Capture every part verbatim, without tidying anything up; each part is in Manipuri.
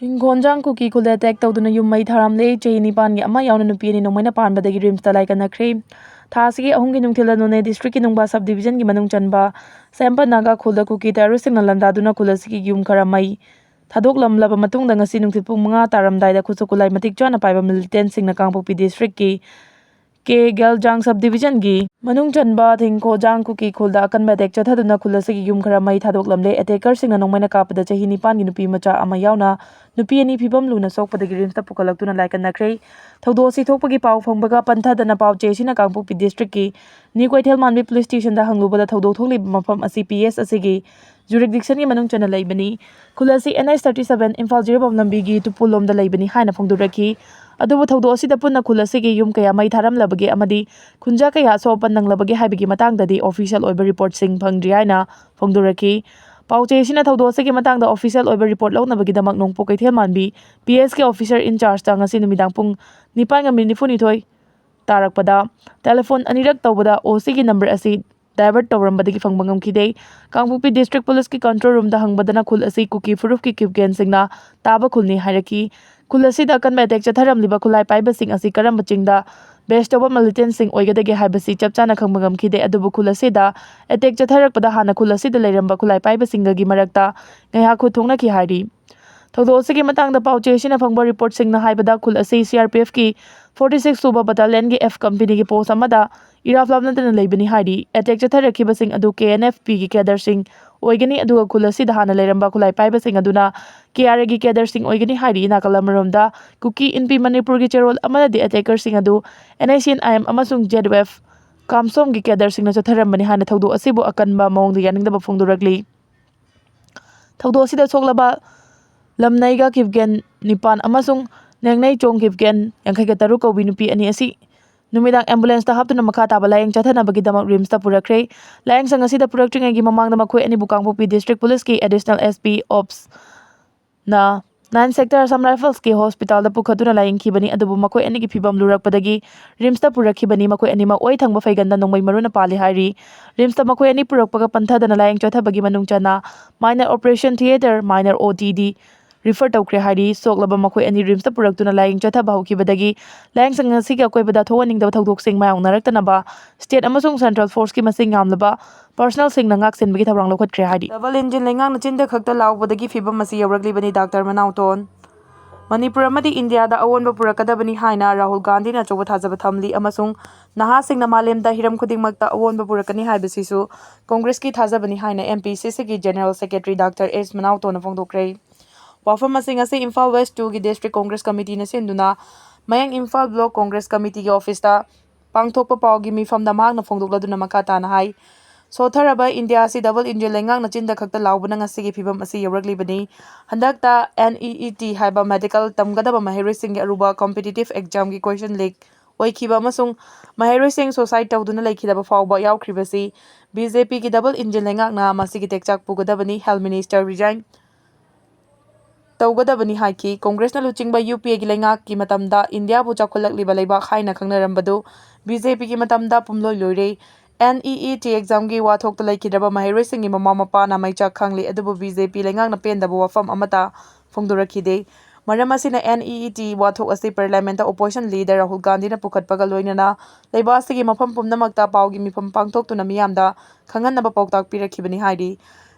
ꯊꯤꯡꯈꯣꯟꯖꯥꯡ ꯀꯨꯀꯤ ꯈꯨꯜꯗ ꯑꯦꯇꯦꯛ ꯇꯧꯗꯨꯅ ꯌꯨꯝ ꯃꯩ ꯊꯥꯔꯝꯂꯦ꯫ ꯆꯍꯤ ꯅꯤꯄꯥꯟꯒꯤ ꯑꯃ ꯌꯥꯎꯅ ꯅꯨꯄꯤ ꯑꯅꯤ ꯅꯣꯡꯃꯩꯅ ꯄꯥꯟꯕꯗꯒꯤ ꯔꯤꯝꯁꯇ ꯂꯥꯏꯀꯠꯅꯈ꯭ꯔꯦ꯫ ꯊꯥ ꯑꯁꯤꯒꯤ ꯑꯍꯨꯝꯒꯤ ꯅꯨꯡꯊꯤꯜꯗ ꯅꯣꯅꯦ ꯗꯤꯁꯇ꯭ꯔꯤꯛꯀꯤ ꯅꯨꯡꯕꯥ ꯁꯕ ꯗꯤꯕꯤꯖꯟꯒꯤ ꯃꯅꯨꯡ ꯆꯟꯕ ꯁꯦꯝꯄ ꯅꯥꯒꯥ ꯈꯨꯜꯗ ꯀꯨꯀꯤ ꯇꯦꯔꯣꯔꯤꯁꯁꯤꯡꯅ ꯂꯥꯟꯗꯥꯗꯨꯅ ꯈꯨꯜ ꯑꯁꯤꯒꯤ ꯌꯨꯝ ꯈꯔ ꯃꯩ ꯊꯥꯗꯣꯛꯂꯝꯂꯕ ꯃꯇꯨꯡꯗ ꯉꯁꯤ ꯅꯨꯡꯊꯤꯜ ꯄꯨꯡ ꯃꯉꯥ ꯇꯥꯔꯝꯗꯥꯏꯗ ꯈꯨꯠꯁꯨ ꯈꯨꯠꯂꯥꯏ ꯃꯇꯤꯛ ꯆꯥꯅ ꯄꯥꯏꯕ ꯃꯤꯂꯤꯇꯦꯟꯁꯤꯡꯅ ꯀꯥꯡꯄꯣꯛꯄꯤ ꯗꯤꯁꯇ꯭ꯔꯤꯛꯀꯤ ꯀꯦ ꯒꯦꯜꯖꯥꯡ ꯁꯕ ꯗꯤꯕꯤꯖꯟꯒꯤ ꯃꯅꯨꯡ ꯆꯟꯕ ꯊꯤꯡꯈꯣꯖꯥꯡ ꯀꯨꯀꯤ ꯈꯨꯜꯗ ꯑꯀꯟꯕ ꯑꯦꯇꯦꯛ ꯆꯠꯊꯗꯨꯅ ꯈꯨꯜ ꯑꯁꯤꯒꯤ ꯌꯨꯝ ꯈꯔ ꯃꯩ ꯊꯥꯗꯣꯛꯂꯝꯂꯦ꯫ ꯑꯦꯇꯦꯀꯔꯁꯤꯡꯅ ꯅꯣꯡꯃꯩꯅ ꯀꯥꯞꯄꯗ ꯆꯍꯤ ꯅꯤꯄꯥꯟꯒꯤ ꯅꯨꯄꯤ ꯃꯆꯥ ꯑꯃ ꯌꯥꯎꯅ ꯅꯨꯄꯤ ꯑꯅꯤ ꯐꯤꯕꯝ ꯂꯨꯅ ꯁꯣꯛꯄꯗꯒꯤ ꯔꯤꯝꯁꯇ ꯄꯨꯈꯠꯂꯛꯇꯨꯅ ꯂꯥꯏꯀꯠꯅꯈ꯭ꯔꯦ꯫ ꯊꯧꯗꯣꯛ ꯑꯁꯤ ꯊꯣꯛꯄꯒꯤ ꯄꯥꯎ ꯐꯪꯕꯒ ꯄꯟꯊꯗꯅ ꯄꯥꯎ ꯆꯦ ꯑꯁꯤꯅ ꯀꯥꯡꯄꯣꯛꯄꯤ ꯗꯤꯁꯇ꯭ꯔꯤꯛꯀꯤ ꯅ꯭ꯌꯨ ꯀꯩꯊꯦꯜ ꯃꯥꯟꯕꯤ ꯄꯨꯂꯤꯁ ꯁ꯭ꯇꯦꯁꯟꯗ ꯍꯪꯂꯨꯕꯗ ꯊꯧꯗꯣꯛ ꯊꯣꯛꯂꯤꯕ ꯃꯐꯝ ꯑꯁꯤ ꯄꯤ ꯑꯦꯁ ꯑꯁꯤꯒꯤ ꯖꯨꯔꯤꯛꯗꯤꯛꯁꯟꯒꯤ ꯃꯅꯨꯡ ꯆꯟꯅ ꯂꯩꯕꯅꯤ꯫ ꯈꯨꯜ ꯑꯁꯤ N H thirty seven Imphal Jiribam ꯂꯝꯕꯤꯒꯤ ꯇꯨꯄꯨꯜ ꯂꯣꯝꯗ ꯂꯩꯕꯅꯤ ꯍꯥꯏꯅ ꯐꯣꯡꯗꯣꯔꯛꯈꯤ꯫ ꯑꯗꯨꯕꯨ ꯊꯧꯗꯣꯛ ꯑꯁꯤꯗ ꯄꯨꯟꯅ ꯈꯨꯜ ꯑꯁꯤꯒꯤ ꯌꯨꯝ ꯀꯌꯥ ꯃꯩ ꯊꯥꯔꯝꯂꯕꯒꯦ ꯑꯃꯗꯤ ꯈꯨꯟꯖꯥ ꯀꯌꯥ ꯑꯁꯣꯛ ꯑꯄꯟ ꯅꯪꯂꯕꯒꯦ ꯍꯥꯏꯕꯒꯤ ꯃꯇꯥꯡꯗꯗꯤ ꯑꯣꯐꯤꯁꯤꯌꯦꯜ ꯑꯣꯏꯕ ꯔꯤꯄꯣꯔꯠꯁꯤꯡ ꯐꯪꯗ꯭ꯔꯤ ꯍꯥꯏꯅ ꯐꯣꯡꯗꯣꯔꯛꯈꯤ꯫ ꯄꯥꯎ ꯆꯦ ꯑꯁꯤꯅ ꯊꯧꯗꯣꯛ ꯑꯁꯤꯒꯤ ꯃꯇꯥꯡꯗ ꯑꯣꯐꯤꯁꯤꯌꯦꯜ ꯑꯣꯏꯕ ꯔꯤꯄꯣꯔꯠ ꯂꯧꯅꯕꯒꯤꯗꯃꯛ ꯅꯣꯡꯄꯣꯛ ꯀꯩꯊꯦꯜ ꯃꯥꯟꯕꯤ ꯄꯤ ꯑꯦꯁꯀꯤ ꯑꯣꯐꯤꯁꯥꯔ ꯏꯟ ꯆꯥꯔꯖꯇ ꯉꯁꯤ ꯅꯨꯃꯤꯗꯥꯡ ꯄꯨꯡ ꯅꯤꯄꯥꯟꯒ ꯃꯤꯅꯤꯠ ꯅꯤꯐꯨꯅꯤꯊꯣꯏ ꯇꯥꯔꯛꯄꯗ ꯇꯦꯂꯤꯐꯣꯟ ꯑꯅꯤꯔꯛ ꯇꯧꯕꯗ ꯑꯣ ꯁꯤꯒꯤ ꯅꯝꯕꯔ ꯑꯁꯤ ꯗꯥꯏꯚꯔꯠ ꯇꯧꯔꯝꯕꯗꯒꯤ ꯐꯪꯕ ꯉꯝꯈꯤꯗꯦ꯫ ꯀꯥꯡꯄꯣꯛꯄꯤ ꯗꯤꯁꯇ꯭ꯔꯤꯛ ꯄꯨꯂꯤꯁꯀꯤ ꯀꯟꯇ꯭ꯔꯣꯜ ꯔꯨꯝꯗ ꯍꯪꯕꯗꯅ ꯈꯨꯜ ꯑꯁꯤ ꯀꯨꯀꯤ ꯐꯨꯔꯨꯞꯀꯤ ꯀꯤꯞꯒꯦꯟꯁꯤꯡꯅ ꯇꯥꯕ ꯈꯨꯜꯅꯤ ꯍꯥꯏꯔꯛꯈꯤ꯫ ꯈꯨꯜ ꯑꯁꯤꯗ ꯑꯀꯟꯕ ꯑꯦꯇꯦꯛ ꯆꯠꯊꯔꯝꯂꯤꯕ ꯈꯨꯠꯂꯥꯏ ꯄꯥꯏꯕꯁꯤꯡ ꯑꯁꯤ ꯀꯔꯝꯕ ꯆꯤꯡꯗ ꯕꯦꯁ ꯇꯧꯕ ꯃꯤꯂꯤꯇꯦꯟꯁꯤꯡ ꯑꯣꯏꯒꯗꯒꯦ ꯍꯥꯏꯕꯁꯤ ꯆꯞ ꯆꯥꯅ ꯈꯪꯕ ꯉꯝꯈꯤꯗꯦ꯫ ꯑꯗꯨꯕꯨ ꯈꯨꯜ ꯑꯁꯤꯗ ꯑꯦꯇꯦꯛ ꯆꯠꯊꯔꯛꯄꯗ ꯍꯥꯟꯅ ꯈꯨꯜ ꯑꯁꯤꯗ ꯂꯩꯔꯝꯕ ꯈꯨꯠꯂꯥꯏ ꯄꯥꯏꯕꯁꯤꯡꯒꯒꯤ ꯃꯔꯛꯇ ꯉꯥꯏꯍꯥꯛ ꯈꯨꯠ ꯊꯣꯛꯅꯈꯤ ꯍꯥꯏꯔꯤ꯫ ꯊꯧꯗꯣꯛ ꯑꯁꯤꯒꯤ ꯃꯇꯥꯡꯗ ꯄꯥꯎ ꯆꯦ ꯑꯁꯤꯅ ꯐꯪꯕ ꯔꯤꯄꯣꯔꯠꯁꯤꯡꯅ ꯍꯥꯏꯕꯗ ꯈꯨꯜ ꯑꯁꯤ ꯁꯤ ꯑꯥꯔ ꯄꯤ ꯑꯦꯐꯀꯤ ꯐꯣꯔꯇꯤ ꯁꯤꯛꯁ ꯁꯨꯕ ꯕꯇꯥꯂꯤꯌꯟꯒꯤ ꯑꯦꯐ ꯀꯝꯄꯦꯅꯤꯒꯤ ꯄꯣꯁ ꯑꯃꯗ ꯏꯔꯥꯞ ꯂꯥꯞꯅꯗꯅ ꯂꯩꯕꯅꯤ ꯍꯥꯏꯔꯤ꯫ ꯑꯦꯇꯦꯛ ꯆꯠꯊꯔꯛꯈꯤꯕꯁꯤꯡ ꯑꯗꯨ ꯀꯦ ꯑꯦꯟ ꯑꯦꯐ ꯄꯤꯒꯤ ꯀꯦꯗꯔꯁꯤꯡ ꯑꯣꯏꯒꯅꯤ, ꯑꯗꯨꯒ ꯈꯨꯜ ꯑꯁꯤꯗ ꯍꯥꯟꯅ ꯂꯩꯔꯝꯕ ꯈꯨꯠꯂꯥꯏ ꯄꯥꯏꯕꯁꯤꯡ ꯑꯗꯨꯅ ꯀꯦ ꯑꯥꯔ ꯑꯦꯒꯤ ꯀꯦꯗꯔꯁꯤꯡ ꯑꯣꯏꯒꯅꯤ ꯍꯥꯏꯔꯤ꯫ ꯅꯥꯀꯜ ꯑꯃꯔꯣꯝꯗ ꯀꯨꯀꯤ ꯏꯟꯄꯤ ꯃꯅꯤꯄꯨꯔꯒꯤ ꯆꯦꯔꯣꯜ ꯑꯃꯅꯗꯤ ꯑꯦꯇꯦꯀꯔꯁꯤꯡ ꯑꯗꯨ N I C N I M ꯑꯃꯁꯨꯡ ꯖꯦꯠ ꯋꯦꯐ ꯀꯥꯝꯁꯣꯝꯒꯤ ꯀꯦꯗꯔꯁꯤꯡꯅ ꯆꯠꯊꯔꯝꯕꯅꯤ ꯍꯥꯏꯅ ꯊꯧꯗꯣꯛ ꯑꯁꯤꯕꯨ ꯑꯀꯟꯕ ꯃꯑꯣꯡꯗ ꯌꯥꯅꯤꯡꯗꯕ ꯐꯣꯡꯗꯣꯔꯛꯂꯤ꯫ ꯊꯧꯗꯣꯛ ꯑꯁꯤꯗ ꯁꯣꯛꯂꯕ ꯂꯝꯅꯩꯒ ꯀꯤꯞꯒꯦꯟ ꯅꯤꯄꯥꯟ ꯑꯃꯁꯨꯡ ꯅꯦꯡꯅꯩ ꯆꯣꯡ ꯀꯤꯞꯒꯦꯟ ꯌꯥꯡꯈꯩꯒ ꯇꯔꯨꯛ ꯀꯧꯕꯤ ꯅꯨꯄꯤ ꯑꯅꯤ ꯑꯁꯤ ꯅꯨꯃꯤꯗꯥꯡ ꯑꯦꯝꯕꯨꯂꯦꯟꯁꯇ ꯍꯥꯞꯇꯨꯅ ꯃꯈꯥ ꯇꯥꯕ ꯂꯥꯌꯦꯡ ꯆꯠꯊꯅꯕꯒꯤꯗꯃꯛ ꯔꯤꯝꯁꯇ ꯄꯨꯔꯛꯈ꯭ꯔꯦ꯫ ꯂꯥꯌꯦꯡꯁꯪ ꯑꯁꯤꯗ ꯄꯨꯔꯛꯇ꯭ꯔꯤꯉꯩꯒꯤ ꯃꯃꯥꯡꯗ ꯃꯈꯣꯏ ꯑꯅꯤꯕꯨ ꯀꯥꯡꯄꯣꯛꯄꯤ ꯗꯤꯁꯇ꯭ꯔꯤꯛ ꯄꯨꯂꯤꯁꯀꯤ ꯑꯦꯗꯤꯁꯅꯦꯜ ꯑꯦꯁ ꯄꯤ ꯑꯣꯞꯁꯅ ꯅꯥꯏꯟ ꯁꯦꯛꯇꯔ ꯑꯁꯥꯝ ꯔꯥꯏꯐꯜꯁꯀꯤ ꯍꯣꯁꯄꯤꯇꯥꯜꯗ ꯄꯨꯈꯠꯇꯨꯅ ꯂꯥꯌꯦꯡꯈꯤꯕꯅꯤ꯫ ꯑꯗꯨꯕꯨ ꯃꯈꯣꯏ ꯑꯅꯤꯒꯤ ꯐꯤꯕꯝ ꯂꯨꯔꯛꯄꯗꯒꯤ ꯔꯤꯝꯁꯇ ꯄꯨꯔꯛꯈꯤꯕꯅꯤ꯫ ꯃꯈꯣꯏ ꯑꯅꯤꯃꯛ ꯑꯣꯏ ꯊꯪꯕ ꯐꯩꯒꯟꯗ ꯅꯣꯡꯃꯩ ꯃꯔꯨꯅ ꯄꯥꯜꯂꯤ ꯍꯥꯏꯔꯤ꯫ ꯔꯤꯝꯁꯇ ꯃꯈꯣꯏ ꯑꯅꯤ ꯄꯨꯔꯛꯄꯒ ꯄꯟꯊꯗꯅ ꯂꯥꯌꯦꯡ ꯆꯠꯊꯕꯒꯤ ꯃꯅꯨꯡ ꯆꯟꯅ minor operation theatre, minor O T D, refer ꯇꯧꯈ꯭ꯔꯦ ꯍꯥꯏꯔꯤ꯫ ꯁꯣꯛꯂꯕ ꯃꯈꯣꯏ ꯑꯅꯤ ꯔꯤꯝꯁꯇ ꯄꯨꯔꯛꯇꯨꯅ ꯂꯥꯌꯦꯡ ꯆꯠꯊꯕ ꯍꯧꯈꯤꯕꯗꯒꯤ ꯂꯥꯌꯦꯡꯁꯪ ꯑꯁꯤꯒꯤ ꯑꯀꯣꯏꯕꯗ ꯊꯣꯛꯍꯟꯅꯤꯡꯗꯕ ꯊꯧꯗꯣꯛꯁꯤꯡ ꯃꯥꯌꯣꯛꯅꯔꯛꯇꯅꯕ ꯁ꯭ꯇꯦꯠ ꯑꯃꯁꯨꯡ ꯁꯦꯟꯇ꯭ꯔꯦꯜ ꯐꯣꯔꯁꯀꯤ ꯃꯁꯤꯡ ꯌꯥꯝꯂꯕ ꯄꯔꯁꯅꯦꯜꯁꯤꯡꯅ ꯉꯥꯛ ꯁꯦꯟꯕꯒꯤ ꯊꯧꯔꯥꯡ ꯂꯧꯈꯠꯈ꯭ꯔꯦ ꯍꯥꯏꯔꯤ꯫ ꯗꯕꯜ ꯏꯟꯖꯤꯟ ꯂꯩꯉꯥꯛꯅ ꯆꯤꯟꯗ ꯈꯛꯇ ꯂꯥꯎꯕꯗꯒꯤ ꯐꯤꯕꯝ ꯑꯁꯤ ꯌꯧꯔꯛꯂꯤꯕꯅꯤ꯫ ꯗꯥꯛꯇꯔ ꯃꯅꯥꯎꯇꯣꯟ꯫ ꯃꯅꯤꯄꯨꯔ ꯑꯃꯗꯤ ꯏꯟꯗꯤꯌꯥꯗ ꯑꯑꯣꯟꯕ ꯄꯨꯔꯛꯀꯗꯕꯅꯤ ꯍꯥꯏꯅ ꯔꯥꯍꯨꯜ ꯒꯥꯟꯙꯤꯅ ꯑꯆꯧꯕ ꯊꯥꯖꯕ ꯊꯝꯂꯤ ꯑꯃꯁꯨꯡ ꯅꯍꯥꯁꯤꯡꯅ ꯃꯥꯂꯦꯝꯗ ꯍꯤꯔꯝ ꯈꯨꯗꯤꯡꯃꯛꯇ ꯑꯑꯣꯟꯕ ꯄꯨꯔꯛꯀꯅꯤ ꯍꯥꯏꯕꯁꯤꯁꯨ ꯀꯣꯡꯒ꯭ꯔꯦꯁꯀꯤ ꯊꯥꯖꯕꯅꯤ ꯍꯥꯏꯅ ꯑꯦꯝ ꯄꯤ ꯁꯤ ꯁꯤꯒꯤ ꯖꯦꯅꯔꯦꯜ ꯁꯦꯀ꯭ꯔꯦꯇꯔꯤ ꯗꯥꯛꯇꯔ ꯑꯦꯁ ꯃꯅꯥꯎꯇꯣꯟꯅ ꯐꯣꯡꯗꯣꯛꯈ꯭ꯔꯦ꯫ ꯋꯥꯐꯝ ꯑꯁꯤ ꯉꯁꯤ ꯏꯝꯐꯥꯜ ꯋꯦꯁ ꯇꯨꯒꯤ ꯗꯤꯁꯇ꯭ꯔꯤꯛ ꯀꯣꯡꯒ꯭ꯔꯦꯁ ꯀꯃꯤꯇꯤꯅ ꯁꯤꯟꯗꯨꯅ ꯃꯌꯥꯡ ꯏꯝꯐꯥꯜ ꯕ꯭ꯂꯣꯛ ꯀꯣꯡꯒ꯭ꯔꯦꯁ ꯀꯃꯤꯇꯤꯒꯤ ꯑꯣꯐꯤꯁꯇ ꯄꯥꯡꯊꯣꯛꯄ ꯄꯥꯎꯒꯤ ꯃꯤꯐꯝꯗ ꯃꯍꯥꯛꯅ ꯐꯣꯡꯗꯣꯛꯂꯗꯨꯅ ꯃꯈꯥ ꯇꯥꯅ ꯍꯥꯏ, ꯁꯣꯠꯊꯔꯕ ꯏꯟꯗꯤꯌꯥ ꯑꯁꯤ ꯗꯕꯜ ꯏꯟꯖꯤꯟ ꯂꯩꯉꯥꯛꯅ ꯆꯤꯟꯗ ꯈꯛꯇ ꯂꯥꯎꯕꯅ ꯉꯁꯤꯒꯤ ꯐꯤꯕꯝ ꯑꯁꯤ ꯌꯧꯔꯛꯂꯤꯕꯅꯤ꯫ ꯍꯟꯗꯛꯇ ꯑꯦꯟ ꯏ ꯏ ꯇꯤ ꯍꯥꯏꯕ ꯃꯦꯗꯤꯀꯦꯜ ꯇꯝꯒꯗꯕ ꯃꯍꯩꯔꯣꯏꯁꯤꯡꯒꯤ ꯑꯔꯨꯕ ꯀꯝꯄꯤꯇꯤꯇꯤꯚ ꯑꯦꯛꯖꯥꯝꯒꯤ ꯀꯣꯏꯁꯟ ꯂꯤꯛ ꯑꯣꯏꯈꯤꯕ ꯑꯃꯁꯨꯡ ꯃꯍꯩꯔꯣꯏꯁꯤꯡ ꯁꯨꯁꯥꯏꯗ ꯇꯧꯗꯨꯅ ꯂꯩꯈꯤꯗꯕ ꯐꯥꯎꯕ ꯌꯥꯎꯈ꯭ꯔꯤꯕꯁꯤ ꯕꯤ ꯖꯦ ꯄꯤꯒꯤ ꯗꯕꯜ ꯏꯟꯖꯤꯟ ꯂꯩꯉꯥꯛꯅ ꯃꯁꯤꯒꯤ ꯇꯦꯛꯆꯥꯛ ꯄꯨꯒꯗꯕꯅꯤ꯫ ꯍꯦꯜꯊ ꯃꯤꯅꯤꯁꯇꯔ ꯔꯤꯖꯥꯏꯟ ꯇꯧꯒꯗꯕꯅꯤ ꯍꯥꯏꯈꯤ꯫ ꯀꯣꯡꯒ꯭ꯔꯦꯁꯅ ꯂꯨꯆꯤꯡꯕ ꯌꯨ ꯄꯤ ꯑꯦꯒꯤ ꯂꯩꯉꯥꯛꯀꯤ ꯃꯇꯝꯗ ꯏꯟꯗꯤꯌꯥꯕꯨ ꯆꯥꯎꯈꯠꯂꯛꯂꯤꯕ ꯂꯩꯕꯥꯛ ꯍꯥꯏꯅ ꯈꯪꯅꯔꯝꯕꯗꯨ ꯕꯤ ꯖꯦ ꯄꯤꯒꯤ ꯃꯇꯝꯗ ꯄꯨꯝꯂꯣꯏ ꯂꯣꯏꯔꯦ꯫ ꯑꯦꯟ ꯏ ꯏ ꯇꯤ ꯑꯦꯛꯖꯥꯝꯒꯤ ꯋꯥꯊꯣꯛꯇ ꯂꯩꯈꯤꯗ꯭ꯔꯕ ꯃꯍꯩꯔꯣꯏꯁꯤꯡꯒꯤ ꯃꯃꯥ ꯃꯄꯥꯅ ꯃꯩꯆꯥꯛ ꯈꯥꯡꯂꯤ, ꯑꯗꯨꯕꯨ ꯕꯤ ꯖꯦ ꯄꯤ ꯂꯩꯉꯥꯛꯅ ꯄꯦꯟꯗꯕ ꯋꯥꯐꯝ ꯑꯃꯠꯇ ꯐꯣꯡꯗꯣꯔꯛꯈꯤꯗꯦ꯫ ꯃꯔꯝ ꯑꯁꯤꯅ ꯑꯦꯟ ꯏ ꯏ ꯇꯤ ꯋꯥꯊꯣꯛ ꯑꯁꯤ ꯄꯥꯔꯂꯤꯌꯥꯃꯦꯟꯠꯇ ꯑꯣꯄꯣꯖꯤꯁꯟ ꯂꯤꯗꯔ ꯔꯥꯍꯨꯜ ꯒꯥꯟꯙꯤꯅ ꯄꯨꯈꯠꯄꯒ ꯂꯣꯏꯅꯅ ꯂꯩꯕꯥꯛ ꯑꯁꯤꯒꯤ ꯃꯐꯝ ꯄꯨꯝꯅꯃꯛꯇ ꯄꯥꯎꯒꯤ ꯃꯤꯐꯝ ꯄꯥꯡꯊꯣꯛꯇꯨꯅ ꯃꯤꯌꯥꯝꯗ ꯈꯪꯍꯟꯅꯕ ꯄꯥꯎꯇꯥꯛ ꯄꯤꯔꯛꯈꯤꯕꯅꯤ ꯍꯥꯏꯔꯤ꯫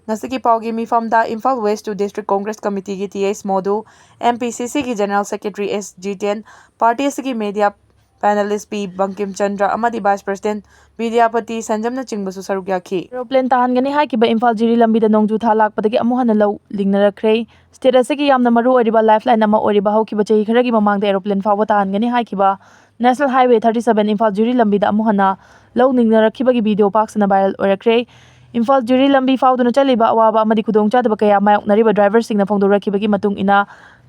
ꯉꯁꯤꯒꯤ ꯄꯥꯎꯒꯤ ꯃꯤꯐꯝꯗ Imphal west district Congress ꯀꯃꯤꯇꯤꯒꯤ T S Modhu, M P C ꯁꯤꯒꯤ general secretary S Jiten, party ꯑꯁꯤꯒꯤ media panelist P Bankim Chandra ꯑꯃꯗꯤ ꯚꯥꯏꯁ ꯄ꯭ꯔꯁꯤꯗꯦꯟꯠ ꯕꯤꯗ꯭ꯌꯥꯄꯇꯤ ꯁꯟꯖꯝꯅꯆꯤꯡꯕꯁꯨ ꯁꯔꯨꯛ ꯌꯥꯈꯤ꯫ ꯑꯦꯔꯣꯄ꯭ꯂꯦꯟ ꯇꯥꯍꯟꯒꯅꯤ ꯍꯥꯏꯈꯤꯕ ꯏꯝꯐꯥꯜ ꯖꯤꯔꯤ ꯂꯝꯕꯤꯗ ꯅꯣꯡꯖꯨ ꯊꯥ ꯂꯥꯛꯄꯗꯒꯤ ꯑꯃꯨꯛ ꯍꯟꯅ ꯂꯧ ꯂꯤꯡꯅꯔꯛꯈ꯭ꯔꯦ꯫ ꯁ꯭ꯇꯦꯠ ꯑꯁꯤꯒꯤ ꯌꯥꯝꯅ ꯃꯔꯨ ꯑꯣꯏꯔꯤꯕ ꯂꯥꯏꯐꯂꯥꯏꯟ ꯑꯃ ꯑꯣꯏꯔꯤꯕ ꯍꯧꯈꯤꯕ ꯆꯍꯤ ꯈꯔꯒꯤ ꯃꯃꯥꯡꯗ ꯑꯦꯔꯣꯄ꯭ꯂꯦꯟ ꯐꯥꯎꯕ ꯇꯥꯍꯟꯒꯅꯤ ꯍꯥꯏꯈꯤꯕ national highway thirty seven Imphal Jiri ꯂꯝꯕꯤꯗ ꯑꯃꯨꯛ ꯍꯟꯅ ꯂꯧ ꯂꯤꯡꯅꯔꯛꯈꯤꯕꯒꯤ ꯚꯤꯗꯤꯑꯣ ꯄꯥꯛ ꯁꯟꯅ ꯚꯥꯏꯔꯦꯜ ꯑꯣꯏꯔꯛꯈ꯭ꯔꯦ꯫ ꯏꯝꯐꯥꯜ ꯖꯤꯔꯤ ꯂꯝꯕꯤ ꯐꯥꯎꯗꯨꯅ ꯆꯠꯂꯤꯕ ꯑꯋꯥꯕ ꯑꯃꯗꯤ ꯈꯨꯗꯣꯡꯆꯥꯗꯕ ꯀꯌꯥ ꯃꯥꯌꯣꯛꯅꯔꯤꯕ ꯗ꯭ꯔꯥꯏꯚꯔꯁꯤꯡꯅ ꯐꯣꯡꯗꯣꯔꯛꯈꯤꯕꯒꯤ ꯃꯇꯨꯡ ꯏꯟꯅ,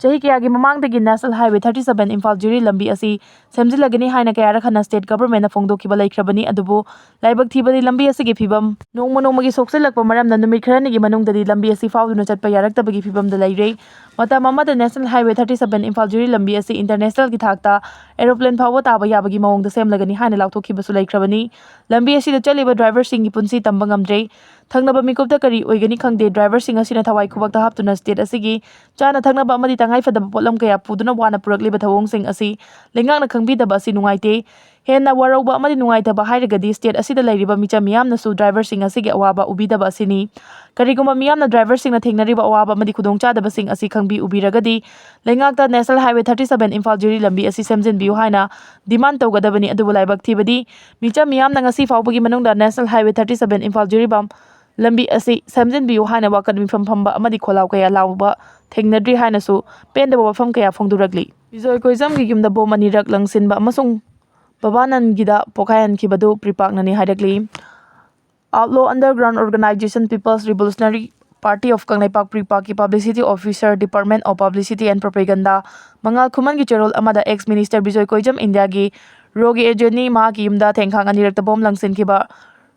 ꯆꯍꯤ ꯀꯌꯥꯒꯤ ꯃꯃꯥꯡꯗꯒꯤ national highway thirty seven Imphal ꯖꯤꯔꯤ ꯂꯝꯕꯤ ꯑꯁꯤ ꯁꯦꯝꯖꯤꯜꯂꯒꯅꯤ ꯍꯥꯏꯅ ꯀꯌꯥꯔꯛ ꯍꯟꯅ ꯁ꯭ꯇꯦꯠ ꯒꯚꯔꯟꯃꯦꯟꯠꯅ ꯐꯣꯡꯗꯣꯛꯈꯤꯕ ꯂꯩꯈ꯭ꯔꯕꯅꯤ, ꯑꯗꯨꯕꯨ ꯂꯥꯏꯕꯛ ꯊꯤꯕꯗꯤ ꯂꯝꯕꯤ ꯑꯁꯤꯒꯤ ꯐꯤꯕꯝ ꯅꯣꯡꯃ ꯅꯣꯡꯃꯒꯤ ꯁꯣꯛꯆꯤꯜꯂꯛꯄ ꯃꯔꯝꯅ ꯅꯨꯃꯤꯠ ꯈꯔꯅꯤꯒꯤ ꯃꯅꯨꯡꯗꯗꯤ ꯂꯝꯕꯤ ꯑꯁꯤ ꯐꯥꯎꯗꯨꯅ ꯆꯠꯄ ꯌꯥꯔꯛꯇꯕꯒꯤ ꯐꯤꯕꯝꯗ ꯂꯩꯔꯦ꯫ ꯃꯇꯝ ꯑꯃꯗ national highway thirty seven Imphal ꯖꯤꯔꯤ ꯂꯝꯕꯤ ꯑꯁꯤ ꯏꯟꯇꯔꯅꯦꯁꯅꯦꯜꯒꯤ ꯊꯥꯛꯇ ꯑꯦꯔꯣꯄ꯭ꯂꯦꯟ ꯐꯥꯎꯕ ꯇꯥꯕ ꯌꯥꯕꯒꯤ ꯃꯑꯣꯡꯗ ꯁꯦꯝꯂꯒꯅꯤ ꯍꯥꯏꯅ ꯂꯥꯎꯊꯣꯛꯈꯤꯕꯁꯨ ꯂꯩꯈ꯭ꯔꯕꯅꯤ꯫ ꯂꯝꯕꯤ ꯑꯁꯤꯗ ꯆꯠꯂꯤꯕ ꯗ꯭ꯔꯥꯏꯚꯔꯁꯤꯡꯒꯤ ꯄꯨꯟꯁꯤ ꯇꯝꯕ ꯉꯝꯗ꯭ꯔꯦ꯫ ꯊꯪꯅꯕ ꯃꯤꯀꯨꯞꯇ ꯀꯔꯤ ꯑꯣꯏꯒꯅꯤ ꯈꯪꯗꯦ, ꯗ꯭ꯔꯥꯏꯚꯔꯁꯤꯡ ꯑꯁꯤꯅ ꯊꯋꯥꯏ ꯈꯨꯕꯛꯇ ꯍꯥꯞꯇꯨꯅ ꯁ꯭ꯇꯦꯠ ꯑꯁꯤꯒꯤ ꯆꯥꯅ ꯊꯛꯅꯕ ꯑꯃꯗꯤ ꯇꯉꯥꯏꯐꯗꯕ ꯄꯣꯠꯂꯝ ꯀꯌꯥ ꯄꯨꯗꯨꯅ ꯋꯥꯅ ꯄꯨꯔꯛꯂꯤꯕ ꯊꯧꯑꯣꯡꯁꯤꯡ ꯑꯁꯤ ꯂꯩꯉꯥꯛꯅ ꯈꯪꯕꯤꯗꯕ ꯑꯁꯤ ꯅꯨꯡꯉꯥꯏꯇꯦ꯫ ꯍꯦꯟꯅ ꯋꯥꯔꯧꯕ ꯑꯃꯗꯤ ꯅꯨꯡꯉꯥꯏꯇꯕ ꯍꯥꯏꯔꯒꯗꯤ ꯁ꯭ꯇꯦꯠ ꯑꯁꯤꯗ ꯂꯩꯔꯤꯕ ꯃꯤꯆꯝ ꯃꯤꯌꯥꯝꯅꯁꯨ ꯗ꯭ꯔꯥꯏꯚꯔꯁꯤꯡ ꯑꯁꯤꯒꯤ ꯑꯋꯥꯕ ꯎꯕꯤꯗꯕ ꯑꯁꯤꯅꯤ꯫ ꯀꯔꯤꯒꯨꯝꯕ ꯃꯤꯌꯥꯝꯅ ꯗ꯭ꯔꯥꯏꯚꯔꯁꯤꯡꯅ ꯊꯦꯡꯅꯔꯤꯕ ꯑꯋꯥꯕ ꯑꯃꯗꯤ ꯈꯨꯗꯣꯡꯆꯥꯗꯕꯁꯤꯡ ꯑꯁꯤ ꯈꯪꯕꯤ ꯎꯕꯤꯔꯒꯗꯤ ꯂꯩꯉꯥꯛꯇ National Highway thirty seven Imphal ꯖꯤꯔꯤ ꯂꯝꯕꯤ ꯑꯁꯤ ꯁꯦꯝꯖꯤꯟꯕꯤꯌꯨ ꯍꯥꯏꯅ demand ꯇꯧꯒꯗꯕꯅꯤ꯫ ꯑꯗꯨꯕꯨ ꯂꯥꯏꯕꯛ ꯊꯤꯕꯗꯤ ꯃꯤꯆꯝ ꯃꯤꯌꯥꯝꯅ ꯉꯁꯤ ꯐꯥꯎꯕꯒꯤ ꯃꯅꯨꯡꯗ National Highway thirty seven Imphal Jiribam ꯂꯝꯕꯤ ꯑꯁꯤ ꯁꯦꯝꯖꯤꯟꯕꯤꯌꯨ ꯍꯥꯏꯅ ꯋꯥꯀꯠ ꯃꯤꯐꯝ ꯐꯝꯕ ꯑꯃꯗꯤ ꯈꯣꯜꯂꯥꯎ ꯀꯌꯥ ꯂꯥꯎꯕ ꯊꯦꯡꯅꯗ꯭ꯔꯤ ꯍꯥꯏꯅꯁꯨ ꯄꯦꯟꯗꯕ ꯋꯥꯐꯝ ꯀꯌꯥ ꯐꯣꯡꯗꯣꯔꯛꯂꯤ꯫ ꯕꯤꯖꯣꯏ ꯀꯣꯏꯖꯝꯒꯤ ꯌꯨꯝꯗ ꯕꯣꯝ ꯑꯅꯤꯔꯛ ꯂꯪꯁꯤꯟꯕ ꯑꯃꯁꯨꯡ ꯕꯕꯥꯅꯟꯒꯤꯗ ꯄꯣꯈꯥꯏꯍꯟꯈꯤꯕꯗꯨ ꯄ꯭ꯔꯤꯄꯥꯛꯅꯅꯤ ꯍꯥꯏꯔꯛꯂꯤ꯫ Outlaw Underground Organization People's Revolutionary Party of Kangleipak ꯄ꯭ꯔꯤꯄꯥꯛꯀꯤ Publicity Officer, Department of Publicity and Propaganda, ꯃꯉꯥꯜ ꯈꯨꯃꯟꯒꯤ ꯆꯦꯔꯣꯜ ꯑꯃꯗ ex minister ꯕꯤꯖꯣꯏ ꯀꯣꯏꯖꯝ ꯏꯟꯗꯤꯌꯥꯒꯤ ꯔꯣꯒꯤ agent ꯅꯤ, ꯃꯍꯥꯛꯀꯤ ꯌꯨꯝꯗ ꯊꯦꯡꯈꯥꯡ ꯑꯅꯤꯔꯛꯇ ꯕꯣꯝ ꯂꯪꯁꯤꯟꯈꯤꯕ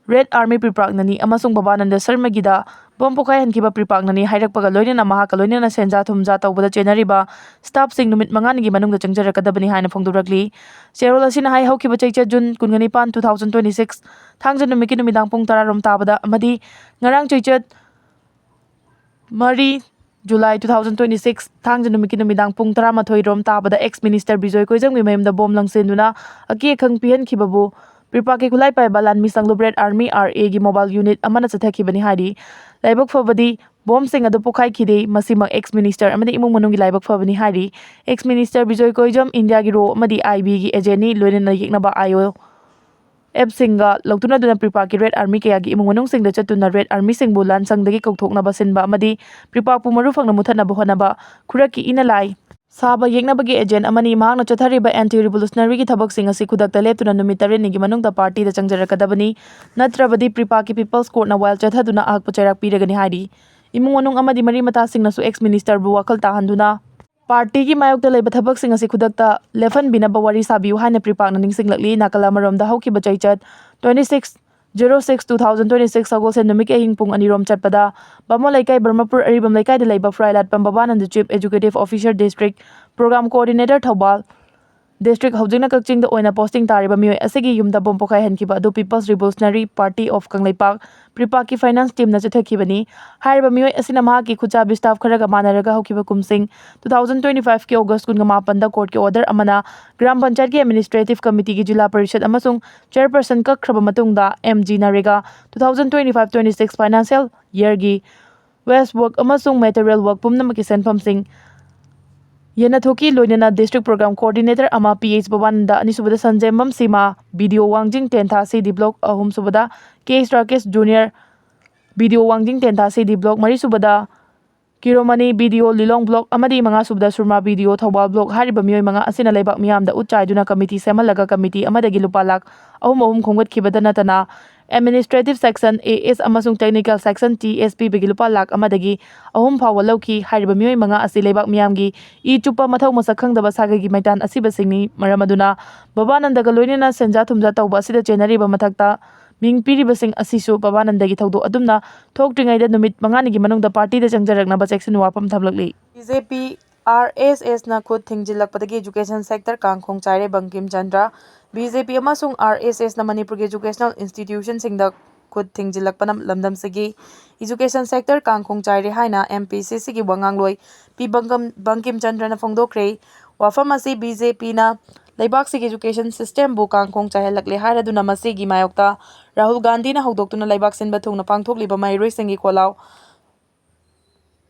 Red Army ꯄ꯭ꯔꯤꯄꯥꯛꯅꯅꯤ ꯑꯃꯁꯨꯡ ꯕꯕꯥꯅꯟꯗ ꯁꯔꯃꯒꯤꯗ ꯕꯣꯝ ꯄꯣꯈꯥꯏꯍꯟꯈꯤꯕ ꯄ꯭ꯔꯤꯄꯥꯛꯅꯅꯤ ꯍꯥꯏꯔꯛꯄꯒ ꯂꯣꯏꯅꯅ ꯃꯍꯥꯛꯀ ꯂꯣꯏꯅꯅ ꯁꯦꯟꯖꯥ ꯊꯨꯝꯖꯥ ꯇꯧꯕꯗ ꯆꯦꯟꯅꯔꯤꯕ staffꯁꯤꯡ ꯅꯨꯃꯤꯠ ꯃꯉꯥꯅꯤꯒꯤ ꯃꯅꯨꯡꯗ ꯆꯪꯖꯔꯛꯀꯗꯕꯅꯤ ꯍꯥꯏꯅ ꯐꯣꯡꯗꯣꯔꯛꯂꯤ꯫ ꯆꯦꯔꯣꯜ ꯑꯁꯤꯅ ꯍꯥꯏ, ꯍꯧꯈꯤꯕ ꯆꯩꯆꯠ ꯖꯨꯟ ꯀꯨꯟꯒ ꯅꯤꯄꯥꯟ, two thousand twenty six, ꯊꯥꯡꯖ ꯅꯨꯃꯤꯠꯀꯤ ꯅꯨꯃꯤꯗꯥꯡ ꯄꯨꯡ ꯇꯔꯥ ꯔꯣꯝ ꯇꯥꯕꯗ ꯑꯃꯗꯤ ꯉꯔꯥꯡ ꯆꯩꯆꯠ ꯃꯔꯤ, July two thousand twenty six, ꯊꯥꯡꯖ ꯅꯨꯃꯤꯠꯀꯤ ꯅꯨꯃꯤꯗꯥꯡ ꯄꯨꯡ ꯇꯔꯥꯃꯥꯊꯣꯏ ꯔꯣꯝ ꯇꯥꯕꯗ ex minister ꯕꯤꯖꯣꯏ ꯀꯣꯏꯖꯝꯒꯤ ꯃꯌꯨꯝꯗ ꯕꯣꯝ ꯂꯪꯁꯤꯟꯗꯨꯅ ꯑꯀꯤ ꯑꯈꯪ ꯄꯤꯍꯟꯈꯤꯕꯕꯨ ꯄ꯭ꯔꯤꯄꯥꯛꯀꯤ ꯈꯨꯠꯂꯥꯏ ꯄꯥꯏꯕ ꯂꯥꯟꯃꯤ ꯀꯥꯡꯂꯨꯞ Red Army, RA ꯒꯤ mobile unit ꯑꯃꯅ ꯆꯠꯊꯈꯤꯕꯅꯤ ꯍꯥꯏꯔꯤ꯫ ꯂꯥꯏꯕꯛ ꯐꯕꯗꯤ ꯕꯣꯝꯁꯤꯡ ꯑꯗꯨ ꯄꯣꯈꯥꯏꯈꯤꯗꯦ꯫ ꯃꯁꯤꯃꯛ ex minister ꯑꯃꯗꯤ ꯏꯃꯨꯡ ꯃꯅꯨꯡꯒꯤ ꯂꯥꯏꯕꯛ ꯐꯕꯅꯤ ꯍꯥꯏꯔꯤ꯫ Ex minister ꯕꯤꯖꯣꯏ ꯀꯣꯏꯖꯝ ꯏꯟꯗꯤꯌꯥꯒꯤ ꯔꯣ ꯑꯃꯗꯤ IB ꯒꯤ agent ꯅꯤ, ꯂꯣꯏꯅꯅ ꯌꯦꯛꯅꯕ IO F ꯁꯤꯡꯒ ꯂꯧꯊꯣꯛꯅꯗꯨꯅ ꯄ꯭ꯔꯤꯄꯥꯛꯀꯤ Red Army ꯀꯌꯥꯒꯤ ꯏꯃꯨꯡ ꯃꯅꯨꯡꯁꯤꯡꯗ ꯆꯠꯇꯨꯅ Red Army ꯁꯤꯡꯕꯨ ꯂꯥꯟꯁꯪꯗꯒꯤ ꯀꯧꯊꯣꯛꯅꯕ ꯁꯤꯟꯕ ꯑꯃꯗꯤ ꯄ꯭ꯔꯤꯄꯥꯛꯄꯨ ꯃꯔꯨ ꯐꯪꯅ ꯃꯨꯊꯠꯅꯕ ꯍꯣꯠꯅꯕ ꯈꯨꯔꯛꯀꯤ ꯏꯅ ꯂꯥꯏ ꯁꯥꯕ ꯌꯦꯛꯅꯕꯒꯤ agent ꯑꯃꯅꯤ꯫ ꯃꯍꯥꯛꯅ ꯆꯠꯊꯔꯤꯕ anti revolutionary ꯒꯤ ꯊꯕꯛꯁꯤꯡ ꯑꯁꯤ ꯈꯨꯗꯛꯇ ꯂꯦꯞꯇꯨꯅ ꯅꯨꯃꯤꯠ ꯇꯔꯦꯠꯅꯤꯒꯤ ꯃꯅꯨꯡꯗ party ꯗ ꯆꯪꯖꯔꯛꯀꯗꯕꯅꯤ꯫ ꯅꯠꯇ꯭ꯔꯕꯗꯤ ꯄ꯭ꯔꯤꯄꯥꯛꯀꯤ People's Court ꯅ ꯋꯥꯌꯦꯜ ꯆꯠꯊꯗꯨꯅ ꯑꯍꯛꯄ ꯆꯩꯔꯥꯛ ꯄꯤꯔꯒꯅꯤ ꯍꯥꯏꯔꯤ꯫ ꯏꯃꯨꯡ ꯃꯅꯨꯡ ꯑꯃꯗꯤ ꯃꯔꯤ ꯃꯇꯥꯁꯤꯡꯅꯁꯨ ex minister ꯕꯨ ꯋꯥꯈꯜ ꯇꯥꯍꯟꯗꯨꯅ party ꯒꯤ ꯃꯥꯌꯣꯛꯇ ꯂꯩꯕ ꯊꯕꯛꯁꯤꯡ ꯑꯁꯤ ꯈꯨꯗꯛꯇ ꯂꯦꯞꯍꯟꯕꯤꯅꯕ ꯋꯥꯔꯤ ꯁꯥꯕꯤꯌꯨ ꯍꯥꯏꯅ ꯄ꯭ꯔꯤꯄꯥꯛꯅ ꯅꯤꯡꯁꯤꯡꯂꯛꯂꯤ꯫ ꯅꯥꯀꯜ ꯑꯃꯔꯣꯝꯗ ꯍꯧꯈꯤꯕ ꯆꯩꯆꯠ twenty six zero six two thousand twenty six ꯁꯒꯣꯜꯁꯦꯟ ꯅꯨꯃꯤꯠꯀꯤ ꯑꯍꯤꯡ ꯄꯨꯡ ꯑꯅꯤ ꯔꯣꯝ ꯆꯠꯄꯗ ꯕꯥꯃꯣꯟ ꯂꯩꯀꯥꯏ ꯕ꯭ꯔꯍꯃꯄꯨꯔ ꯑꯔꯤꯕꯝ ꯂꯩꯀꯥꯏꯗ ꯂꯩꯕ ꯐ꯭ꯔꯥꯏꯂꯥꯠꯄꯝ ꯕꯕꯥꯅꯟꯗ Chief Executive Officer District Program Coordinator Thoubal District, ꯍꯧꯖꯤꯛꯅ ꯀꯛꯆꯤꯡꯗ ꯑꯣꯏꯅ posting ꯇꯥꯔꯤꯕ ꯃꯤꯑꯣꯏ ꯑꯁꯤꯒꯤ ꯌꯨꯝꯗ bomb ꯄꯣꯈꯥꯏꯍꯟꯈꯤꯕ ꯑꯗꯨ People's Revolutionary Party of Kangleipak, ꯄ꯭ꯔꯤꯄꯥꯛꯀꯤ finance teamꯅ ꯆꯤꯊꯈꯤꯕꯅꯤ꯫ ꯍꯥꯏꯔꯤꯕ ꯃꯤꯑꯣꯏ ꯑꯁꯤꯅ ꯃꯍꯥꯛꯀꯤ ꯈꯨꯠꯁꯥ ꯕꯤꯁꯇꯥꯞ ꯈꯔꯒ ꯃꯥꯟꯅꯔꯒ ꯍꯧꯈꯤꯕ ꯀꯨꯝꯁꯤꯡ two thousand twenty five ꯀꯤ August ꯀꯨꯟꯒ ꯃꯥꯄꯟꯗ courtꯀꯤ order ꯑꯃꯅ ꯒ꯭ꯔꯥꯝ ꯄꯟꯆꯥꯌꯠꯀꯤ administrative committeeꯒꯤ ꯖꯤꯂꯥ ꯄꯔꯤꯁꯠ ꯑꯃꯁꯨꯡ chairperson ꯀꯛꯈ꯭ꯔꯕ ꯃꯇꯨꯡꯗ M G ꯅꯔꯦꯒꯥ two thousand twenty five twenty six financial yearꯒꯤ waste work ꯑꯃꯁꯨꯡ material work ꯄꯨꯝꯅꯃꯛꯀꯤ ꯁꯦꯟꯐꯝꯁꯤꯡ ꯌꯦꯟꯅꯊꯣꯛꯀꯤ ꯂꯣꯏꯅꯅ district program coordinator ꯑꯃ P H ꯕꯕꯥꯅꯟꯗ, ꯑꯅꯤꯁꯨꯕꯗ ꯁꯟꯖꯦꯝꯕꯝ ꯁꯤꯃꯥ, B D O ꯋꯥꯡꯖꯤꯡ ꯇꯦꯟꯊꯥ C D block, ꯑꯍꯨꯝꯁꯨꯕꯗ K Rakesh junior, B D O ꯋꯥꯡꯖꯤꯡ ꯇꯦꯟꯊꯥ C D block, ꯃꯔꯤꯁꯨꯕꯗ ꯀꯤꯔꯣꯃꯅꯤ, B D O ꯂꯤꯂꯣꯡ block, ꯑꯃꯗꯤ ꯃꯉꯥꯁꯨꯕꯗ ꯁꯨꯔꯃꯥ, B D O Thoubal block꯫ ꯍꯥꯏꯔꯤꯕ ꯃꯤꯑꯣꯏ ꯃꯉꯥ ꯑꯁꯤꯅ ꯂꯩꯕꯥꯛ ꯃꯤꯌꯥꯝꯗ ꯎꯠ ꯆꯥꯏꯗꯨꯅ committee ꯁꯦꯝꯍꯜꯂꯒ committee ꯑꯃꯗꯒꯤ ꯂꯨꯄꯥ ꯂꯥꯈ ꯑꯍꯨꯝ ꯑꯍꯨꯝ ꯈꯣꯝꯒꯠꯈꯤꯕꯗ ꯅꯠꯇꯅ administrative section A S ꯑꯃꯁꯨꯡ technical section T S ꯄꯤꯕꯒꯤ ꯂꯨꯄꯥ ꯂꯥꯈ ꯑꯃꯗꯒꯤ ꯑꯍꯨꯝ ꯐꯥꯎꯕ ꯂꯧꯈꯤ꯫ ꯍꯥꯏꯔꯤꯕ ꯃꯤꯑꯣꯏ ꯃꯉꯥ ꯑꯁꯤ ꯂꯩꯕꯥꯛ ꯃꯤꯌꯥꯝꯒꯤ ꯏ ꯆꯨꯞꯄ ꯃꯊꯧ ꯃꯁꯛ ꯈꯪꯗꯕ ꯁꯥꯒꯩꯒꯤ ꯃꯩꯇꯥꯟ ꯑꯁꯤꯕꯁꯤꯡꯅꯤ꯫ ꯃꯔꯝ ꯑꯗꯨꯅ ꯕꯕꯥꯅꯟꯗꯒ ꯂꯣꯏꯅꯅ ꯁꯦꯟꯖꯥ ꯊꯨꯝꯖꯥ ꯇꯧꯕ ꯑꯁꯤꯗ ꯆꯦꯟꯅꯔꯤꯕ ꯃꯊꯛꯇ ꯃꯤꯡ ꯄꯤꯔꯤꯕꯁꯤꯡ ꯑꯁꯤꯁꯨ ꯕꯕꯥꯅꯟꯗꯒꯤ ꯊꯧꯗꯣꯛ ꯑꯗꯨꯝꯅ ꯊꯣꯛꯇ꯭ꯔꯤꯉꯩꯗ ꯅꯨꯃꯤꯠ ꯃꯉꯥꯅꯤꯒꯤ ꯃꯅꯨꯡꯗ partyꯗ ꯆꯪꯖꯔꯛꯅꯕ ꯆꯦꯛꯁꯤꯟ ꯋꯥꯐꯝ ꯊꯝꯂꯛꯂꯤ꯫ B J P R S Sꯅ ꯈꯨꯠ ꯊꯤꯡꯖꯤꯜꯂꯛꯄꯗꯒꯤ education sector ꯀꯥꯡꯈꯣꯡ ꯆꯥꯏꯔꯦ Bangkim Chandra. B J P ꯑꯃꯁꯨꯡ R S Sꯅ ꯃꯅꯤꯄꯨꯔꯒꯤ educational institutionꯁꯤꯡꯗ ꯈꯨꯠ ꯊꯤꯡꯖꯤꯜꯂꯛꯄꯅ ꯂꯝꯗꯝꯁꯤꯒꯤ education sector ꯀꯥꯡꯈꯣꯡ ꯆꯥꯏꯔꯦ ꯍꯥꯏꯅ M P C Cꯒꯤ ꯋꯥꯉꯥꯡꯂꯣꯏ ꯄꯤ ꯕꯪꯀꯝ-, ꯕꯪꯀꯤꯝ ꯆꯟꯗ꯭ꯔꯅ ꯐꯣꯡꯗꯣꯛꯈ꯭ꯔꯦ꯫ ꯋꯥꯐꯝ ꯑꯁꯤ B J Pꯅ ꯂꯩꯕꯥꯛꯁꯤꯒꯤ education systemꯕꯨ ꯀꯥꯡꯈꯣꯡ ꯆꯥꯏꯍꯜꯂꯛꯂꯦ ꯍꯥꯏꯔꯗꯨꯅ ꯃꯁꯤꯒꯤ ꯃꯥꯌꯣꯛꯇ ꯔꯥꯍꯨꯜ ꯒꯥꯟꯙꯤꯅ ꯍꯧꯗꯣꯛꯇꯨꯅ ꯂꯩꯕꯥꯛ ꯁꯤꯟꯕ ꯊꯨꯡꯅ ꯄꯥꯡꯊꯣꯛꯂꯤꯕ ꯃꯍꯩꯔꯣꯏꯁꯤꯡꯒꯤ ꯈꯣꯜꯂꯥꯎ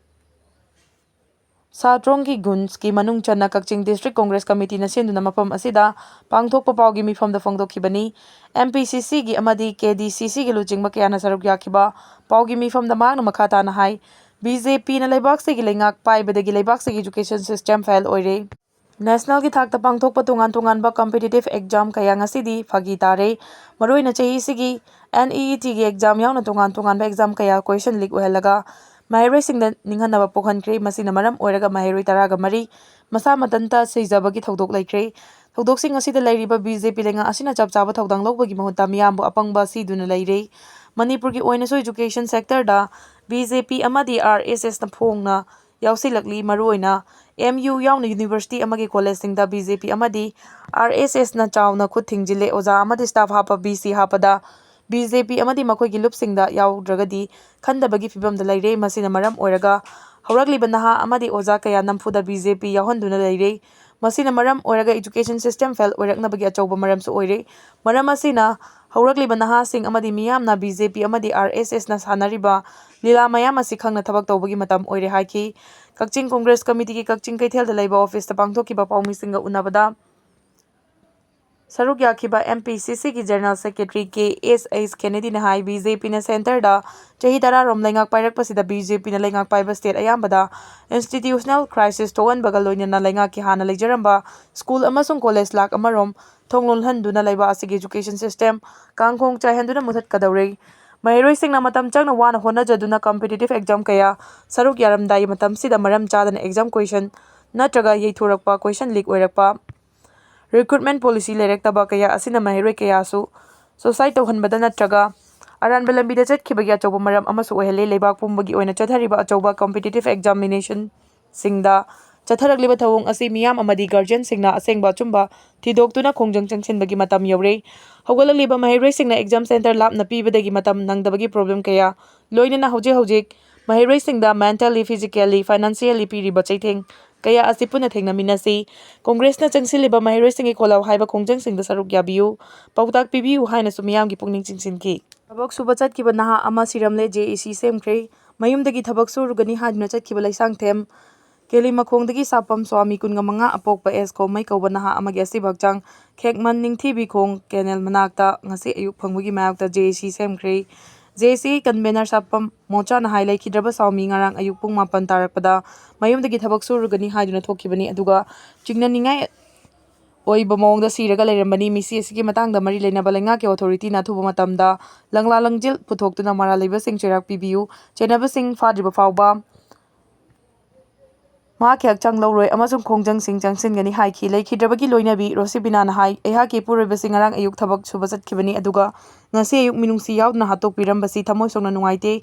ꯁꯥꯇ꯭ꯔꯣꯡꯒꯤ ꯒꯨꯟꯁꯀꯤ ꯃꯅꯨꯡ ꯆꯟꯅ ꯀꯛꯆꯤꯡ District Congress Committeeꯅ ꯁꯤꯟꯗꯨꯅ ꯃꯐꯝ ꯑꯁꯤꯗ ꯄꯥꯡꯊꯣꯛꯄ ꯄꯥꯎꯒꯤ ꯃꯤꯐꯝꯗ ꯐꯣꯡꯗꯣꯛꯈꯤꯕꯅꯤ꯫ M P C Cꯒꯤ ꯑꯃꯗꯤ K D C Cꯒꯤ ꯂꯨꯆꯤꯡꯕ ꯀꯌꯥꯅ ꯁꯔꯨꯛ ꯌꯥꯈꯤꯕ ꯄꯥꯎꯒꯤ ꯃꯤꯐꯝꯗ ꯃꯍꯥꯛꯅ ꯃꯈꯥ ꯇꯥꯅ ꯍꯥꯏ, B J Pꯅ ꯂꯩꯕꯥꯛꯁꯤꯒꯤ ꯂꯩꯉꯥꯛ ꯄꯥꯏꯕꯗꯒꯤ ꯂꯩꯕꯥꯛꯁꯤꯒꯤ education system fail ꯑꯣꯏꯔꯦ꯫ Nationalꯒꯤ ꯊꯥꯛꯇ ꯄꯥꯡꯊꯣꯛꯄ ꯇꯣꯉꯥꯟ ꯇꯣꯉꯥꯟꯕ competitive exam ꯀꯌꯥ ꯉꯁꯤꯗꯤ ꯐꯥꯒꯤ ꯇꯥꯔꯦ꯫ ꯃꯔꯨꯑꯣꯏꯅ ꯆꯍꯤꯁꯤꯒꯤ N E E Tꯒꯤ exam ꯌꯥꯎꯅ ꯇꯣꯉꯥꯟ ꯇꯣꯉꯥꯟꯕ exam ꯀꯌꯥ question leak ꯑꯣꯏꯍꯜꯂꯒ ꯃꯍꯩꯔꯣꯏꯁꯤꯡꯗ ꯅꯤꯡꯍꯟꯅꯕ ꯄꯣꯛꯍꯟꯈ꯭ꯔꯦ꯫ ꯃꯁꯤꯅ ꯃꯔꯝ ꯑꯣꯏꯔꯒ ꯃꯍꯩꯔꯣꯏ ꯇꯔꯥꯒ ꯃꯔꯤ ꯃꯁꯥ ꯃꯊꯟꯇ ꯁꯤꯖꯕꯒꯤ ꯊꯧꯗꯣꯛ ꯂꯩꯈ꯭ꯔꯦ꯫ ꯊꯧꯗꯣꯛꯁꯤꯡ ꯑꯁꯤꯗ ꯂꯩꯔꯤꯕ B J P ꯂꯩꯉꯥꯛ ꯑꯁꯤꯅ ꯆꯞ ꯆꯥꯕ ꯊꯧꯗꯥꯡ ꯂꯧꯕꯒꯤ ꯃꯍꯨꯠꯇ ꯃꯤꯌꯥꯝꯕꯨ ꯑꯄꯪꯕ ꯁꯤꯗꯨꯅ ꯂꯩꯔꯦ꯫ ꯃꯅꯤꯄꯨꯔꯒꯤ ꯑꯣꯏꯅꯁꯨ education sectorꯗ B J P ꯑꯃꯗꯤ R S Sꯅ ꯐꯣꯡꯅ ꯌꯥꯎꯁꯤꯜꯂꯛꯂꯤ꯫ ꯃꯔꯨꯑꯣꯏꯅ ꯑꯦꯝ ꯌꯨ ꯌꯥꯎꯅ ꯌꯨꯅꯤꯚꯔꯁꯤꯇꯤ ꯑꯃꯒꯤ ꯀꯣꯂꯦꯖꯁꯤꯡꯗ ꯕꯤ ꯖꯦ ꯄꯤ ꯑꯃꯗꯤ ꯑꯥꯔ ꯑꯦꯁ ꯑꯦꯁꯅ ꯆꯥꯎꯅ ꯈꯨꯠ ꯊꯤꯡꯖꯤꯜꯂꯦ꯫ ꯑꯣꯖꯥ ꯑꯃꯗꯤ ꯁ꯭ꯇꯥꯐ ꯍꯥꯞꯄ ꯕꯤ ꯁꯤ ꯍꯥꯞꯄꯗ ꯕꯤ ꯖꯦ ꯄꯤ ꯑꯃꯗꯤ ꯃꯈꯣꯏꯒꯤ ꯂꯨꯞꯁꯤꯡꯗ ꯌꯥꯎꯗ꯭ꯔꯒꯗꯤ ꯈꯟꯗꯕꯒꯤ ꯐꯤꯕꯝꯗ ꯂꯩꯔꯦ꯫ ꯃꯁꯤꯅ ꯃꯔꯝ ꯑꯣꯏꯔꯒ ꯍꯧꯔꯛꯂꯤꯕ ꯅꯍꯥ ꯑꯃꯗꯤ ꯑꯣꯖꯥ ꯀꯌꯥ ꯅꯝꯐꯨꯗ ꯕꯤ ꯖꯦ ꯄꯤ ꯌꯥꯎꯍꯟꯗꯨꯅ ꯂꯩꯔꯦ꯫ ꯃꯁꯤꯅ ꯃꯔꯝ ꯑꯣꯏꯔꯒ education system fail ꯑꯣꯏꯔꯛꯅꯕꯒꯤ ꯑꯆꯧꯕ ꯃꯔꯝꯁꯨ ꯑꯣꯏꯔꯦ꯫ ꯃꯔꯝ ꯑꯁꯤꯅ ꯍꯧꯔꯛꯂꯤꯕ ꯅꯍꯥꯁꯤꯡ ꯑꯃꯗꯤ ꯃꯤꯌꯥꯝꯅ ꯕꯤ ꯖꯦ ꯄꯤ ꯑꯃꯗꯤ ꯑꯥꯔ ꯑꯦꯁ ꯑꯦꯁꯅ ꯁꯥꯟꯅꯔꯤꯕ ꯂꯤꯂꯥ ꯃꯌꯥꯝ ꯑꯁꯤ ꯈꯪꯅ ꯊꯕꯛ ꯇꯧꯕꯒꯤ ꯃꯇꯝ ꯑꯣꯏꯔꯦ ꯍꯥꯏꯈꯤ꯫ ꯀꯛꯆꯤꯡ ꯀꯣꯡꯒ꯭ꯔꯦꯁ ꯀꯃꯤꯇꯤꯒꯤ ꯀꯛꯆꯤꯡ ꯀꯩꯊꯦꯜꯗ ꯂꯩꯕ ꯑꯣꯐꯤꯁꯇ ꯄꯥꯡꯊꯣꯛꯈꯤꯕ ꯄꯥꯎꯃꯤꯁꯤꯡꯒ ꯎꯅꯕꯗ ꯁꯔꯨꯛ ꯌꯥꯈꯤꯕ ꯑꯦꯝ ꯄꯤ ꯁꯤ ꯁꯤꯒꯤ ꯖꯦꯅꯔꯦꯜ ꯁꯦꯀ꯭ꯔꯦꯇꯔꯤ ꯀꯦ ꯑꯦꯁ ꯑꯩꯆ ꯀꯦꯅꯦꯗꯤꯅ ꯍꯥꯏ, ꯕꯤ ꯖꯦ ꯄꯤꯅ ꯁꯦꯟꯇꯔꯗ ꯆꯍꯤ ꯇꯔꯥꯔꯣꯝ ꯂꯩꯉꯥꯛ ꯄꯥꯏꯔꯛꯄꯁꯤꯗ ꯕꯤ ꯖꯦ ꯄꯤꯅ ꯂꯩꯉꯥꯛ ꯄꯥꯏꯕ ꯁ꯭ꯇꯦꯠ ꯑꯌꯥꯝꯕꯗ institutional crisis ꯊꯣꯛꯍꯟꯕꯒ ꯂꯣꯏꯅꯅ ꯂꯩꯉꯥꯛꯀꯤ ꯍꯥꯟꯅ ꯂꯩꯖꯔꯝꯕ ꯁ꯭ꯀꯨꯜ ꯑꯃꯁꯨꯡ ꯀꯣꯂꯦꯖ ꯂꯥꯈ ꯑꯃꯔꯣꯝ ꯊꯣꯡ ꯂꯣꯜꯍꯟꯗꯨꯅ ꯂꯩꯕ ꯑꯁꯤꯒꯤ education system ꯀꯥꯡꯈꯣꯡ ꯆꯥꯏꯍꯟꯗꯨꯅ ꯃꯨꯊꯠꯀꯗꯧꯔꯦ꯫ ꯃꯍꯩꯔꯣꯏꯁꯤꯡꯅ ꯃꯇꯝ ꯆꯪꯅ ꯋꯥꯅ ꯍꯣꯠꯅꯖꯗꯨꯅ competitive exam ꯀꯌꯥ ꯁꯔꯨꯛ ꯌꯥꯔꯝꯗꯥꯏꯒꯤ ꯃꯇꯝꯁꯤꯗ ꯃꯔꯝ ꯆꯥꯗꯅ exam question ꯅꯠꯇ꯭ꯔꯒ ꯌꯩꯊꯣꯔꯛꯄ, question leak ꯑꯣꯏꯔꯛꯄ, recruitment policy ꯂꯩꯔꯛꯇꯕ ꯀꯌꯥ ꯑꯁꯤꯅ ꯃꯍꯩꯔꯣꯏ ꯀꯌꯥꯁꯨ suicide ꯇꯧꯍꯟꯕꯗ ꯅꯠꯇ꯭ꯔꯒ ꯑꯔꯥꯟꯕ ꯂꯝꯕꯤꯗ ꯆꯠꯈꯤꯕꯒꯤ ꯑꯆꯧꯕ ꯃꯔꯝ ꯑꯃꯁꯨ ꯑꯣꯏꯍꯜꯂꯦ꯫ ꯂꯩꯕꯥꯛ ꯄꯨꯝꯕꯒꯤ ꯑꯣꯏꯅ ꯆꯠꯊꯔꯤꯕ ꯑꯆꯧꯕ competitive examinationꯁꯤꯡꯗ ꯆꯠꯊꯔꯛꯂꯤꯕ ꯊꯧꯑꯣꯡ ꯑꯁꯤ ꯃꯤꯌꯥꯝ ꯑꯃꯗꯤ guardianꯁꯤꯡꯅ ꯑꯁꯦꯡꯕ ꯑꯆꯨꯝꯕ ꯊꯤꯗꯣꯛꯇꯨꯅ ꯈꯣꯡꯖꯪ ꯆꯪꯁꯤꯟꯕꯒꯤ ꯃꯇꯝ ꯌꯧꯔꯦ꯫ ꯍꯧꯒꯠꯂꯛꯂꯤꯕ ꯃꯍꯩꯔꯣꯏꯁꯤꯡꯅ exam center ꯂꯥꯞꯅ ꯄꯤꯕꯗꯒꯤ ꯃꯇꯝ ꯅꯪꯗꯕꯒꯤ problem ꯀꯌꯥ, ꯂꯣꯏꯅꯅ ꯍꯧꯖꯤꯛ ꯍꯧꯖꯤꯛ ꯃꯍꯩꯔꯣꯏꯁꯤꯡꯗ mentally, physically, financially ꯄꯤꯔꯤꯕ ꯆꯩꯊꯦꯡ ꯀꯌꯥ ꯑꯁꯤ ꯄꯨꯟꯅ ꯊꯦꯡꯅꯃꯤꯟꯅꯁꯤ꯫ ꯀꯣꯡꯒ꯭ꯔꯦꯁꯅ ꯆꯪꯁꯤꯜꯂꯤꯕ ꯃꯍꯩꯔꯣꯏꯁꯤꯡꯒꯤ ꯈꯣꯜꯂꯥꯎ ꯍꯥꯏꯕ ꯈꯣꯡꯖꯪꯁꯤꯡꯗ ꯁꯔꯨꯛ ꯌꯥꯕꯤꯌꯨ, ꯄꯥꯎꯇꯥꯛ ꯄꯤꯕꯤꯌꯨ ꯍꯥꯏꯅꯁꯨ ꯃꯤꯌꯥꯝꯒꯤ ꯄꯨꯛꯅꯤꯡ ꯆꯤꯡꯁꯤꯟꯈꯤ꯫ ꯊꯕꯛ ꯁꯨꯕ ꯆꯠꯈꯤꯕ ꯅꯍꯥ ꯑꯃ ꯁꯤꯔꯝꯂꯦ, ꯖꯦ ꯑꯦ ꯁꯤ ꯁꯦꯝꯈ꯭ꯔꯦ꯫ ꯃꯌꯨꯝꯗꯒꯤ ꯊꯕꯛ ꯁꯨꯔꯨꯒꯅꯤ ꯍꯥꯏꯗꯨꯅ ꯆꯠꯈꯤꯕ ꯂꯩꯁꯥꯡꯊꯦꯝ ꯀꯦꯂꯤꯃꯈꯣꯡꯗꯒꯤ ꯁꯥꯄꯝ ꯁ꯭ꯋꯥꯃꯤ ꯀꯨꯟꯒ ꯃꯉꯥ, ꯑꯄꯣꯛꯄ ꯑꯦꯁ ꯈꯣꯝꯃꯩ ꯀꯧꯕ ꯅꯍꯥ ꯑꯃꯒꯤ ꯑꯁꯤꯕ ꯍꯛꯆꯥꯡ ꯈꯦꯛꯃꯟ ꯅꯤꯡꯊꯤꯕꯤ ꯈꯣꯡ ꯀꯦꯅꯦꯜ ꯃꯅꯥꯛꯇ ꯉꯁꯤ ꯑꯌꯨꯛ ꯐꯪꯕꯒꯤ ꯃꯥꯌꯣꯛꯇ ꯖꯦ ꯑꯦ ꯁꯤ ꯁꯦꯝꯈ꯭ꯔꯦ꯫ ꯖꯦ ꯑꯦ ꯁꯤ convener ꯁꯥꯄꯝ ꯃꯣꯆꯥꯅ ꯍꯥꯏ, ꯂꯩꯈꯤꯗ꯭ꯔꯕ ꯁ꯭ꯋꯥꯃꯤ ꯉꯔꯥꯡ ꯑꯌꯨꯛ ꯄꯨꯡ ꯃꯥꯄꯟ ꯇꯥꯔꯛꯄꯗ ꯃꯌꯨꯝꯗꯒꯤ ꯊꯕꯛ ꯁꯨꯔꯨꯒꯅꯤ ꯍꯥꯏꯗꯨꯅ ꯊꯣꯛꯈꯤꯕꯅꯤ, ꯑꯗꯨꯒ ꯆꯤꯡꯅꯅꯤꯡꯉꯥꯏ ꯑꯣꯏꯕ ꯃꯑꯣꯡꯗ ꯁꯤꯔꯒ ꯂꯩꯔꯝꯕꯅꯤ꯫ ꯃꯤꯁꯤ ꯑꯁꯤꯒꯤ ꯃꯇꯥꯡꯗ ꯃꯔꯤ ꯂꯩꯅꯕ ꯂꯩꯉꯥꯛꯀꯤ ꯑꯊꯣꯔꯤꯇꯤꯅ ꯑꯊꯨꯕ ꯃꯇꯝꯗ ꯂꯪꯂꯥ ꯂꯪꯖꯤꯜ ꯄꯨꯊꯣꯛꯇꯨꯅ ꯃꯔꯥꯜ ꯂꯩꯕꯁꯤꯡ ꯆꯩꯔꯥꯛ ꯄꯤꯕꯤꯌꯨ꯫ ꯆꯦꯟꯅꯕꯁꯤꯡ ꯐꯥꯗ꯭ꯔꯤꯕ ꯐꯥꯎꯕ ꯃꯍꯥꯛꯀꯤ ꯍꯛꯆꯥꯡ ꯂꯧꯔꯣꯏ ꯑꯃꯁꯨꯡ ꯈꯣꯡꯖꯪꯁꯤꯡ ꯆꯪꯁꯤꯟꯒꯅꯤ ꯍꯥꯏꯈꯤ꯫ ꯂꯩꯈꯤꯗ꯭ꯔꯕꯒꯤ ꯂꯣꯏꯅꯕꯤ ꯔꯣꯁꯤꯕꯤꯅꯥꯅ ꯍꯥꯏ, "ꯑꯩꯍꯥꯛꯀꯤ ꯏꯄꯨꯔꯣꯏꯕꯁꯤ ꯉꯔꯥꯡ ꯑꯌꯨꯛ ꯊꯕꯛ ꯁꯨꯕ ꯆꯠꯈꯤꯕꯅꯤ, ꯑꯗꯨꯒ ꯉꯁꯤ ꯑꯌꯨꯛ ꯃꯤꯅꯨꯡꯁꯤ ꯌꯥꯎꯗꯅ ꯍꯥꯠꯇꯣꯛꯄꯤꯔꯝꯕꯁꯤ ꯊꯃꯣꯏ ꯁꯣꯛꯅ ꯅꯨꯡꯉꯥꯏꯇꯦ꯫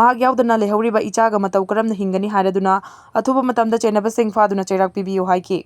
ꯃꯍꯥꯛ ꯌꯥꯎꯗꯅ ꯂꯩꯍꯧꯔꯤꯕ ꯏꯆꯥꯒ ꯃꯇꯧ ꯀꯔꯝꯅ ꯍꯤꯡꯒꯅꯤ ꯍꯥꯏꯔꯗꯨꯅ ꯑꯊꯨꯕ ꯃꯇꯝꯗ ꯆꯦꯟꯅꯕꯁꯤꯡ ꯐꯥꯗꯨꯅ ꯆꯩꯔꯥꯛ ꯄꯤꯕꯤꯌꯨ" ꯍꯥꯏꯈꯤ꯫